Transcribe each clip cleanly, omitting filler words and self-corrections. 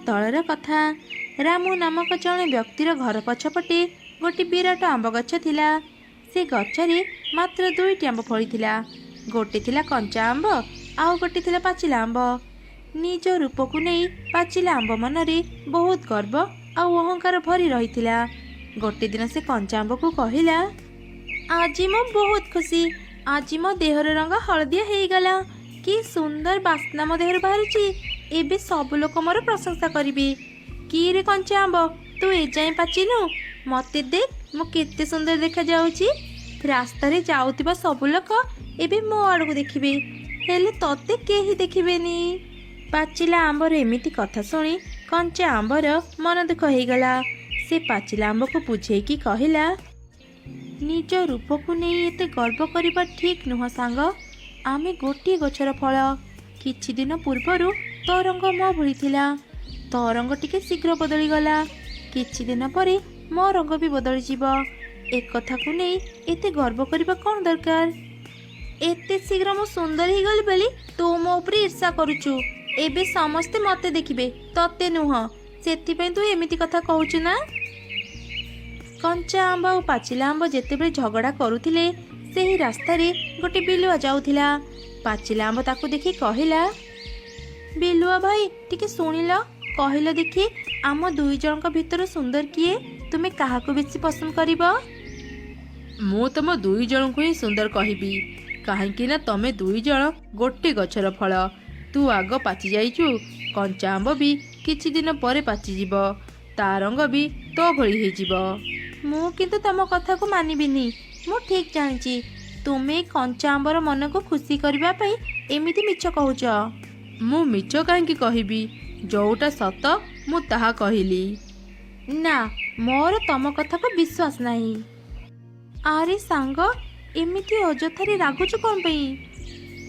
ତଳର କଥା। ରାମୁ ନାମକ ଜଣେ ବ୍ୟକ୍ତିର ଘର ପଛପଟେ ଗୋଟେ ବିରାଟ ଆମ୍ବ ଗଛ ଥିଲା। ସେ ଗଛରେ ମାତ୍ର ଦୁଇଟି ଆମ୍ବ ଫଳିଥିଲା। ଗୋଟେ ଥିଲା କଞ୍ଚା ଆମ୍ବ, ଆଉ ଗୋଟେ ଥିଲା ପାଚିଲା ଆମ୍ବ। ନିଜ ରୂପକୁ ନେଇ ପାଚିଲା ଆମ୍ବ ମନରେ ବହୁତ ଗର୍ବ ଆଉ ଅହଙ୍କାର ଭରି ରହିଥିଲା। ଗୋଟେ ଦିନ ସେ କଞ୍ଚା ଆମ୍ବକୁ କହିଲା, ଆଜି ମୁଁ ବହୁତ ଖୁସି। ଆଜି ମୋ ଦେହର ରଙ୍ଗ ହଳଦିଆ ହେଇଗଲା। କି ସୁନ୍ଦର ବାସ୍ନା ମୋ ଦେହରୁ ବାହାରୁଛି! ଏବେ ସବୁ ଲୋକ ମୋର ପ୍ରଶଂସା କରିବେ। କି ରେ କଞ୍ଚା ଆମ୍ବ, ତୁ ଏଯାଏଁ ପାଚିନୁ? ମତେ ଦେଖ, ମୁଁ କେତେ ସୁନ୍ଦର ଦେଖାଯାଉଛି। ରାସ୍ତାରେ ଯାଉଥିବା ସବୁ ଲୋକ ଏବେ ମୋ ଆଡ଼କୁ ଦେଖିବେ, ହେଲେ ତତେ କେହି ଦେଖିବେନି। ପାଚିଲା ଆମ୍ବର ଏମିତି କଥା ଶୁଣି କଞ୍ଚା ଆମ୍ବର ମନ ଦୁଃଖ ହେଇଗଲା। ସେ ପାଚିଲା ଆମ୍ବକୁ ବୁଝେଇକି କହିଲା, ନିଜ ରୂପକୁ ନେଇ ଏତେ ଗର୍ବ କରିବା ଠିକ୍ ନୁହଁ ସାଙ୍ଗ। ଆମେ ଗୋଟିଏ ଗଛର ଫଳ। କିଛି ଦିନ ପୂର୍ବରୁ ତୋ ରଙ୍ଗ ମୋ ଭଳି ଥିଲା। ତୋ ରଙ୍ଗ ଟିକେ ଶୀଘ୍ର ବଦଳିଗଲା। କିଛି ଦିନ ପରେ ମୋ ରଙ୍ଗ ବି ବଦଳିଯିବ। ଏକଥାକୁ ନେଇ ଏତେ ଗର୍ବ କରିବା କ'ଣ ଦରକାର? ଏତେ ଶୀଘ୍ର ମୁଁ ସୁନ୍ଦର ହେଇଗଲି ବୋଲି ତୁ ମୋ ଉପରେ ଈର୍ଷା କରୁଛୁ। ଏବେ ସମସ୍ତେ ମତେ ଦେଖିବେ, ତତେ ନୁହଁ। ସେଥିପାଇଁ ତୁ ଏମିତି କଥା କହୁଛୁ ନା? କଞ୍ଚା ଆମ୍ବ ଆଉ ପାଚିଲା ଆମ୍ବ ଯେତେବେଳେ ଝଗଡ଼ା କରୁଥିଲେ, ସେହି ରାସ୍ତାରେ ଗୋଟେ ବିଲୁଆ ଯାଉଥିଲା। ପାଚିଲା ଆମ୍ବ ତାକୁ ଦେଖି କହିଲା, ବିଲୁଆ ଭାଇ, ଟିକେ ଶୁଣିଲ, କହିଲ ଦେଖି, ଆମ ଦୁଇ ଜଣଙ୍କ ଭିତରୁ ସୁନ୍ଦର କିଏ? ତୁମେ କାହାକୁ ବେଶୀ ପସନ୍ଦ କରିବ? ମୁଁ ତମ ଦୁଇ ଜଣଙ୍କୁ ହିଁ ସୁନ୍ଦର କହିବି, କାହିଁକି ନା ତମେ ଦୁଇ ଜଣ ଗୋଟେ ଗଛର ଫଳ। ତୁ ଆଗ ପାଚି ଯାଇଛୁ। କଞ୍ଚା ଆମ୍ବ ବି କିଛି ଦିନ ପରେ ପାଚିଯିବ। ତା ରଙ୍ଗ ବି ତୋ ଭଳି ହେଇଯିବ। ମୁଁ କିନ୍ତୁ ତମ କଥାକୁ ମାନିବିନି। ମୁଁ ଠିକ୍ ଜାଣିଛି, ତୁମେ କଞ୍ଚା ଆମ୍ବର ମନକୁ ଖୁସି କରିବା ପାଇଁ ଏମିତି ମିଛ କହୁଛ। ମୁଁ ମିଛ କାହିଁକି କହିବି? ଯୋଉଟା ସତ ମୁଁ ତାହା କହିଲି। ନା, ମୋର ତମ କଥାକୁ ବିଶ୍ୱାସ ନାହିଁ। ଆରେ ସାଙ୍ଗ, ଏମିତି ଅଯଥାରେ ରାଗୁଛୁ କ'ଣ ପାଇଁ?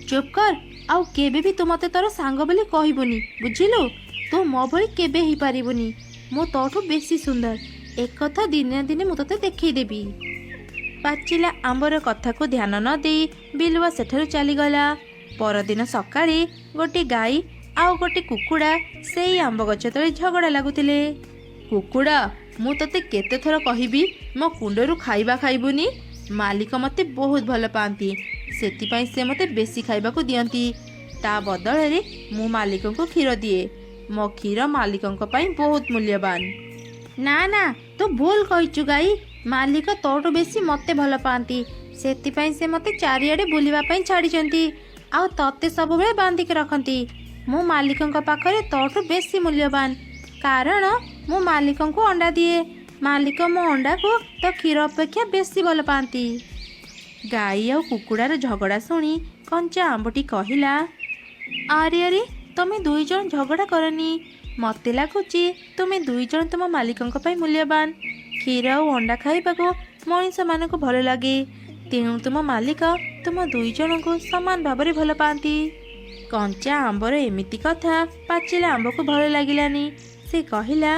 ଚୁପ୍ କର, ଆଉ କେବେ ବି ତୁ ମୋତେ ତୋର ସାଙ୍ଗ ବୋଲି କହିବୁନି, ବୁଝିଲୁ? ତୁ ମୋ ଭଳି କେବେ ହେଇପାରିବୁନି। ମୁଁ ତୋଠୁ ବେଶୀ ସୁନ୍ଦର। ଏକଥା ଦିନେ ନା ଦିନେ ମୁଁ ତୋତେ ଦେଖେଇଦେବି। ପାଚିଲା ଆମ୍ବର କଥାକୁ ଧ୍ୟାନ ନ ଦେଇ ବିଲୁଆ ସେଠାରୁ ଚାଲିଗଲା। ପରଦିନ ସକାଳେ ଗୋଟେ ଗାଈ ଆଉ ଗୋଟେ କୁକୁଡ଼ା ସେଇ ଆମ୍ବ ଗଛ ତଳେ ଝଗଡ଼ା ଲାଗୁଥିଲେ। କୁକୁଡ଼ା, ମୁଁ ତତେ କେତେ ଥର କହିବି ମୋ କୁଣ୍ଡରୁ ଖାଇବା ଖାଇବୁନି? ମାଲିକ ମୋତେ ବହୁତ ଭଲ ପାଆନ୍ତି, ସେଥିପାଇଁ ସେ ମୋତେ ବେଶୀ ଖାଇବାକୁ ଦିଅନ୍ତି। ତା ବଦଳରେ ମୁଁ ମାଲିକଙ୍କୁ କ୍ଷୀର ଦିଏ। ମୋ କ୍ଷୀର ମାଲିକଙ୍କ ପାଇଁ ବହୁତ ମୂଲ୍ୟବାନ। ନା ନା, ତୁ ଭୁଲ କହିଛୁ ଗାଈ। ମାଲିକ ତୋଠୁ ବେଶୀ ମୋତେ ଭଲ ପାଆନ୍ତି। ସେଥିପାଇଁ ସେ ମୋତେ ଚାରିଆଡ଼େ ବୁଲିବା ପାଇଁ ଛାଡ଼ିଛନ୍ତି ଆଉ ତତେ ସବୁବେଳେ ବାନ୍ଧିକି ରଖନ୍ତି। ମୁଁ ମାଲିକଙ୍କ ପାଖରେ ତୋଠୁ ବେଶୀ ମୂଲ୍ୟବାନ, କାରଣ ମୁଁ ମାଲିକଙ୍କୁ ଅଣ୍ଡା ଦିଏ। ମାଲିକ ମୋ ଅଣ୍ଡାକୁ ତୋ କ୍ଷୀର ଅପେକ୍ଷା ବେଶୀ ଭଲ ପାଆନ୍ତି। ଗାଈ ଆଉ କୁକୁଡ଼ାର ଝଗଡ଼ା ଶୁଣି କଞ୍ଚା ଆମ୍ବଟି କହିଲା, ଆରେ ଆରେ, ତମେ ଦୁଇ ଜଣ ଝଗଡ଼ା କରନି। ମୋତେ ଲାଗୁଛି ତୁମେ ଦୁଇ ଜଣ ତୁମ ମାଲିକଙ୍କ ପାଇଁ ମୂଲ୍ୟବାନ। କ୍ଷୀର ଆଉ ଅଣ୍ଡା ଖାଇବାକୁ ମଣିଷମାନଙ୍କୁ ଭଲ ଲାଗେ, ତେଣୁ ତୁମ ମାଲିକ ତୁମ ଦୁଇ ଜଣଙ୍କୁ ସମାନ ଭାବରେ ଭଲ ପାଆନ୍ତି। କଞ୍ଚା ଆମ୍ବର ଏମିତି କଥା ପାଚିଲା ଆମ୍ବକୁ ଭଲ ଲାଗିଲାନି। ସେ କହିଲା,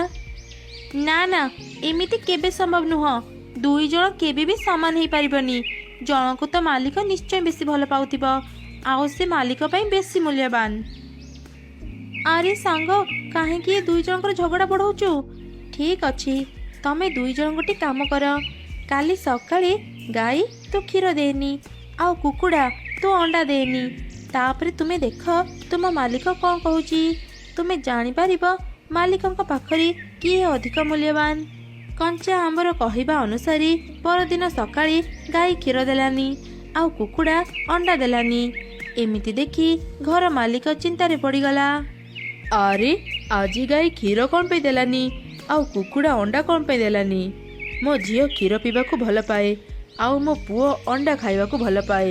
ନା ନା, ଏମିତି କେବେ ସମ୍ଭବ ନୁହଁ। ଦୁଇ ଜଣ କେବେ ବି ସମାନ ହେଇପାରିବନି। ଜଣକୁ ତ ମାଲିକ ନିଶ୍ଚୟ ବେଶୀ ଭଲ ପାଉଥିବ, ଆଉ ସେ ମାଲିକ ପାଇଁ ବେଶୀ ମୂଲ୍ୟବାନ। ଆରେ ସାଙ୍ଗ, କାହିଁକି ଏ ଦୁଇ ଜଣଙ୍କର ଝଗଡ଼ା ବଢ଼ଉଛୁ? ଠିକ୍ ଅଛି, ତମେ ଦୁଇ ଜଣ ଗୋଟେ କାମ କର। କାଲି ସକାଳେ ଗାଈ ତୁ କ୍ଷୀର ଦେନି ଆଉ କୁକୁଡ଼ା ତୁ ଅଣ୍ଡା ଦେନି। ତାପରେ ତୁମେ ଦେଖ ତୁମ ମାଲିକ କ'ଣ କହୁଛି। ତୁମେ ଜାଣିପାରିବ ମାଲିକଙ୍କ ପାଖରେ କିଏ ଅଧିକ ମୂଲ୍ୟବାନ। କଞ୍ଚା ଆମ୍ବର କହିବା ଅନୁସାରେ ପରଦିନ ସକାଳେ ଗାଈ କ୍ଷୀର ଦେଲାନି ଆଉ କୁକୁଡ଼ା ଅଣ୍ଡା ଦେଲାନି। ଏମିତି ଦେଖି ଘର ମାଲିକ ଚିନ୍ତାରେ ପଡ଼ିଗଲା। ଆରେ, ଆଜି ଗାଈ କ୍ଷୀର କ'ଣ ପାଇଁ ଦେଲାନି ଆଉ କୁକୁଡ଼ା ଅଣ୍ଡା କ'ଣ ପାଇଁ ଦେଲାନି? ମୋ ଝିଅ କ୍ଷୀର ପିଇବାକୁ ଭଲ ପାଏ ଆଉ ମୋ ପୁଅ ଅଣ୍ଡା ଖାଇବାକୁ ଭଲ ପାଏ।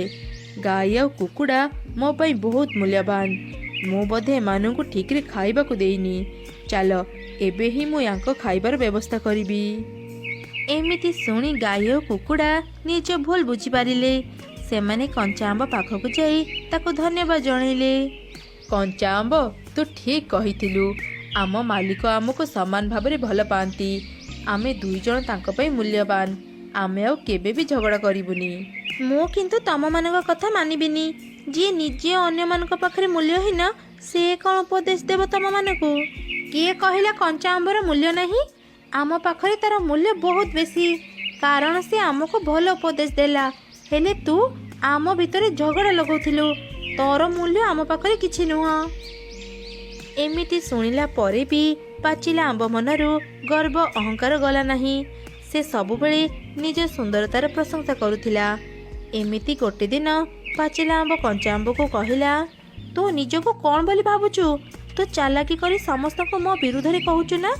ଗାଈ ଆଉ କୁକୁଡ଼ା ମୋ ପାଇଁ ବହୁତ ମୂଲ୍ୟବାନ। ମୁଁ ବୋଧେ ଏମାନଙ୍କୁ ଠିକରେ ଖାଇବାକୁ ଦେଇନି। ଚାଲ, ଏବେ ହିଁ ମୁଁ ୟାଙ୍କ ଖାଇବାର ବ୍ୟବସ୍ଥା କରିବି। ଏମିତି ଶୁଣି ଗାଈ ଓ କୁକୁଡ଼ା ନିଜ ଭୁଲ ବୁଝିପାରିଲେ। ସେମାନେ କଞ୍ଚା ଆମ୍ବ ପାଖକୁ ଯାଇ ତାକୁ ଧନ୍ୟବାଦ ଜଣେଇଲେ। କଞ୍ଚା ଆମ୍ବ, ତୁ ଠିକ୍ କହିଥିଲୁ। ଆମ ମାଲିକ ଆମକୁ ସମାନ ଭାବରେ ଭଲ ପାଆନ୍ତି। ଆମେ ଦୁଇ ଜଣ ତାଙ୍କ ପାଇଁ ମୂଲ୍ୟବାନ। ଆମେ ଆଉ କେବେ ବି ଝଗଡ଼ା କରିବୁନି। ମୁଁ କିନ୍ତୁ ତମମାନଙ୍କ କଥା ମାନିବିନି। ଯିଏ ନିଜେ ଅନ୍ୟମାନଙ୍କ ପାଖରେ ମୂଲ୍ୟହୀନ, ସେ କ'ଣ ଉପଦେଶ ଦେବ ତମମାନଙ୍କୁ? କିଏ କହିଲା କଞ୍ଚା ଆମ୍ବର ମୂଲ୍ୟ ନାହିଁ? ଆମ ପାଖରେ ତାର ମୂଲ୍ୟ ବହୁତ ବେଶୀ, କାରଣ ସେ ଆମକୁ ଭଲ ଉପଦେଶ ଦେଲା। ହେଲେ ତୁ ଆମ ଭିତରେ ଝଗଡ଼ା ଲଗାଉଥିଲୁ। ତୋର ମୂଲ୍ୟ ଆମ ପାଖରେ କିଛି ନୁହଁ। ଏମିତି ଶୁଣିଲା ପରେ ବି ପାଚିଲା ଆମ୍ବ ମନରୁ ଗର୍ବ ଅହଙ୍କାର ଗଲା ନାହିଁ। ସେ ସବୁବେଳେ ନିଜ ସୁନ୍ଦରତାର ପ୍ରଶଂସା କରୁଥିଲା। ଏମିତି ଗୋଟେ ଦିନ ପାଚିଲା ଆମ୍ବ କଞ୍ଚା ଆମ୍ବକୁ କହିଲା, ତୁ ନିଜକୁ କ'ଣ ବୋଲି ଭାବୁଛୁ? ତୁ ଚାଲାକି କରି ସମସ୍ତଙ୍କୁ ମୋ ବିରୁଦ୍ଧରେ କହୁଛୁ ନା?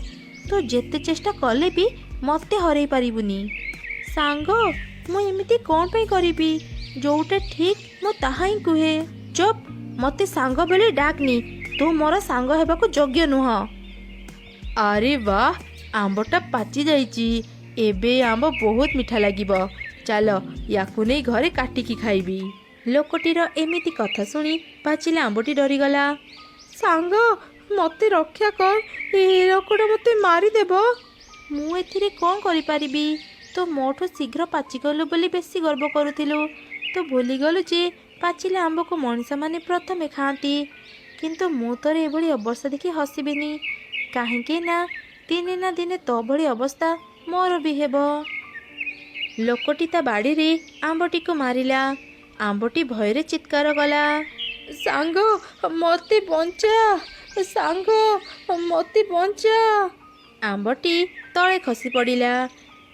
ତୁ ଯେତେ ଚେଷ୍ଟା କଲେ ବି ମୋତେ ହରେଇ ପାରିବୁନି। ସାଙ୍ଗ, ମୁଁ ଏମିତି କ'ଣ ପାଇଁ କରିବି? ଯୋଉଟା ଠିକ୍ ମୁଁ ତାହା ହିଁ କୁହେ। ଚୁପ୍, ମୋତେ ସାଙ୍ଗ ବୋଲି ଡାକନି। ତୁ ମୋର ସାଙ୍ଗ ହେବାକୁ ଯୋଗ୍ୟ ନୁହଁ। ଆରେ ବାଃ, ଆମ୍ବଟା ପାଚି ଯାଇଛି। ଏବେ ଏ ଆମ୍ବ ବହୁତ ମିଠା ଲାଗିବ। ଚାଲ, ୟାକୁ ନେଇ ଘରେ କାଟିକି ଖାଇବି। ଲୋକଟିର ଏମିତି କଥା ଶୁଣି ପାଚିଲା ଆମ୍ବଟି ଡରିଗଲା। ସାଙ୍ଗ, ମୋତେ ରକ୍ଷା କର, ଏ ଲୋକଟା ମୋତେ ମାରିଦେବ। ମୁଁ ଏଥିରେ କ'ଣ କରିପାରିବି? ତୁ ମୋଠୁ ଶୀଘ୍ର ପାଚିଗଲୁ ବୋଲି ବେଶୀ ଗର୍ବ କରୁଥିଲୁ। ତୁ ଭୁଲିଗଲୁ ଯେ ପାଚିଲା ଆମ୍ବକୁ ମଣିଷମାନେ ପ୍ରଥମେ ଖାଆନ୍ତି। କିନ୍ତୁ ମୁଁ ତୋର ଏଭଳି ଅବସ୍ଥା ଦେଖି ହସିବିନି, କାହିଁକି ନା ଦିନେ ନା ଦିନେ ତୋ ଭଳି ଅବସ୍ଥା ମୋର ବି ହେବ। ଲୋକଟି ତା ବାଡ଼ିରେ ଆମ୍ବଟିକୁ ମାରିଲା। ଆମ୍ବଟି ଭୟରେ ଚିତ୍କାର କଲା, ସାଙ୍ଗ, ମୋତେ ବଞ୍ଚା, ସାଙ୍ଗ, ମୋତେ ବଞ୍ଚା। ଆମ୍ବଟି ତଳେ ଖସି ପଡ଼ିଲା।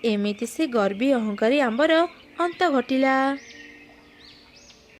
ଏମିତି ସେ ଗର୍ବୀ ଅହଙ୍କାରୀ ଆମ୍ବର ଅନ୍ତ ଘଟିଲା।